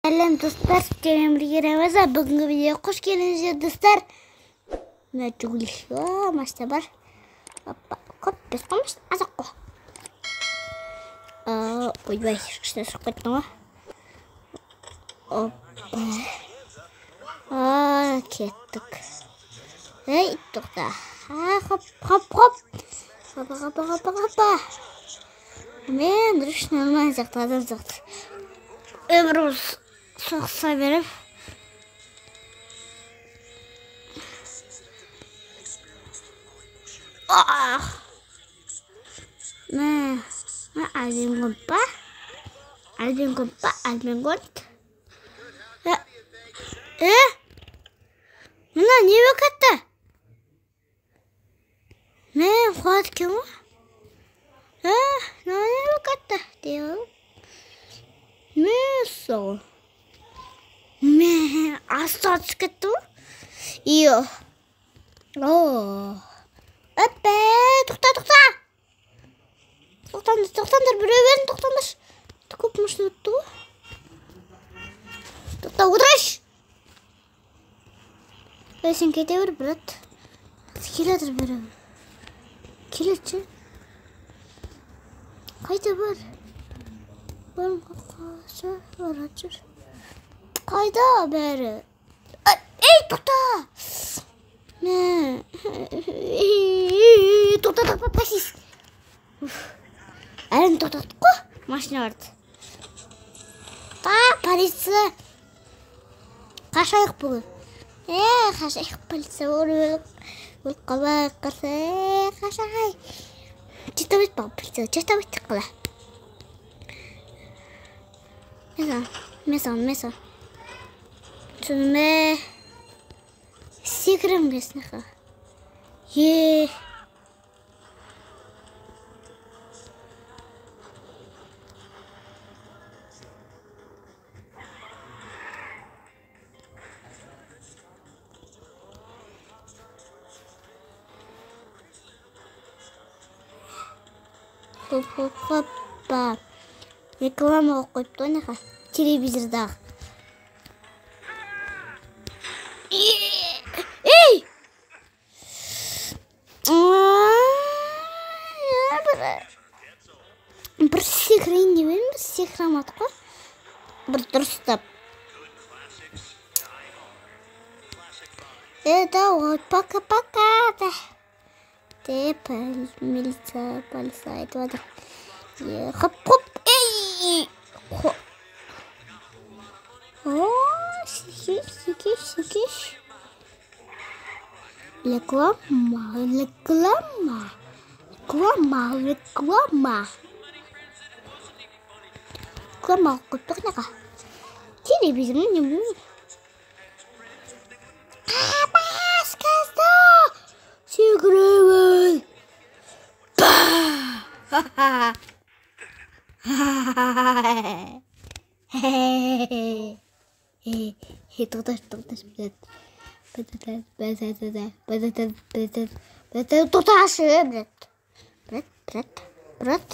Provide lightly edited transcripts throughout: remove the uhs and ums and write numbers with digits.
Сәлем достар, сіздермен бірге Рамаза. Бүгінгі видеоға қош келдіңіздер, достар. Мына жүгіл, машина бар. Опа, көп бес қой машина, аз ақ қой. Ойбай, кішкене шығып кеттім ғой. Опа. Кеттік. Ей, тоқта. Хоп, хоп, хоп. Хопа, хопа, хопа, хопа. Мен дұрыс нормально сияқты, адам сияқты. Өміріміз соқса беріп. Ах! Мә, әлбен көп па? Әлбен көп па? Әлбен көп. Е? Мына не болып кетті? Мә, қуат екен ғой. Мына не болып кетті? Деймін. Мәссаған. Мә, астыға түсіп кетті ғой. Ио. О. Әппе, тоқта, тоқта. Тоқтаңдар, тоқтаңдар, біреу берін, тоқтаңдаршы. Көп машина өтті ғой. Тоқта, отырайшы. Ей, сен кете бер, брат. Келе жатыр біреу. Келеді. Қайда бар? Бар, қайда бәрі? Ей, тоқта! Мә. Тоқта, тоқта, таксист. Әлін тоқтаттық қой машиналарды. Та, полиция. Қашайық бүгін. Қашайық, полиция өліп қалайық, қашайық, қашайық. Жете алмайды маған полиция, жете алмайды қалай. Мен саған. Түсінме. Секірім келсін қа. Е. Хоп, хоп, хоппа. Реклама қойып қойыпты ғой телевизордағы. Ей! Бір секірейін деп едім, бір секіре алмадық қой. Бір дұрыстап. Давай, пока-пока. Деп милиция, полиция айтып жатыр. Хоп, хоп. Ей! О, секеш, секеш, секеш. Реклама, реклама. Реклама, реклама. Реклама қойып неға? Телевизорны не білмеймін. Қабас қазды! Секіремін! Ба! Тоқташы, тоқташы, блядь. Тоқташы, блядь. Брат, брат, брат.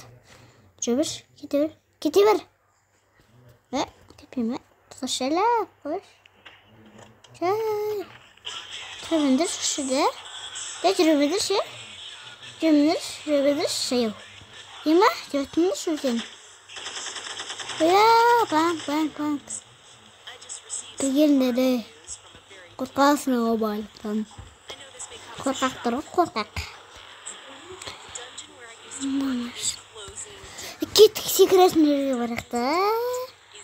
Жүре бер, кете бер, кете бер. Кетпей ме? Тоқташы әлі, қойшы. Тұра беріңдерші, де. Де, жүре беріңдерші. Жүре беріңдерші, жүре беріңдерші, жаяу. Ема, жүртіңдерші үлкен. Банк, банк, банк. Келгендері қорқасың ғой байлықтан. Қорқақтар ғой, қорқақ. Кеттік, секіресін жерге барайық та.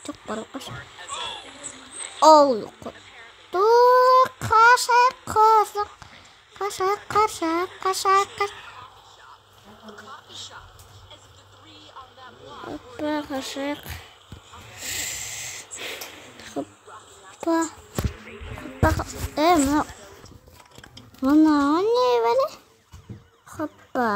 Жоқ, барып қош. Ол қотты. Қашайық, қашайық, қашайық, қашайық, қашайық, қашайық. Опа, қашайық. Хоппа. Хоппа. Мынау. Мынау не бәле? Хоппа.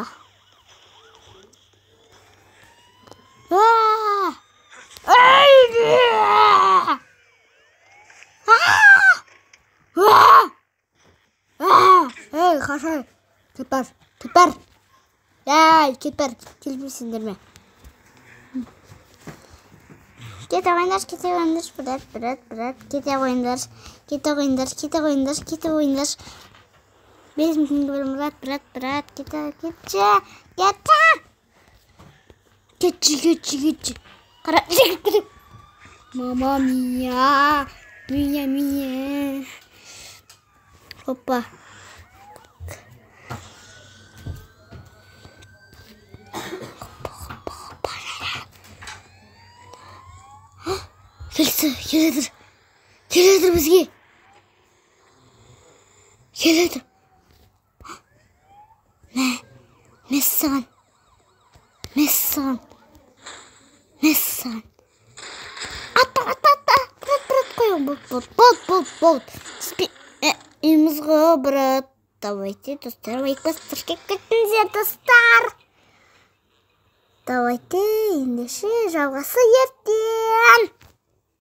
Ей, қашайық. Кет бар, кет бар. Ей, кет бар, келмейсіңдер ме? Кете қойыңдаршы, кете қойыңдаршы, брат, брат, брат, кете қойыңдаршы, кете қойыңдаршы, кете қойыңдаршы, кете қойыңдаршы. 5000 теңге беремін, брат, брат, брат, кете, кетші, кетші. Кетші, кетші, кетші. Қара, секіріп кетемін. Мама мия, мия, мия. Опа. Келді, келеді, келеді бізге. Келеді. Мә, мәссаған. Мәссаған. Мәссаған. Атпа, атпа, атпа. Брат, брат, қой. Болды, болды, болды, болды, болды. Түспей. Үйіміз ғой, брат. Давайте, достар, лайк басып тіркеп кетіңіздер, достар. Давайте, ендеше жалғасы ертең.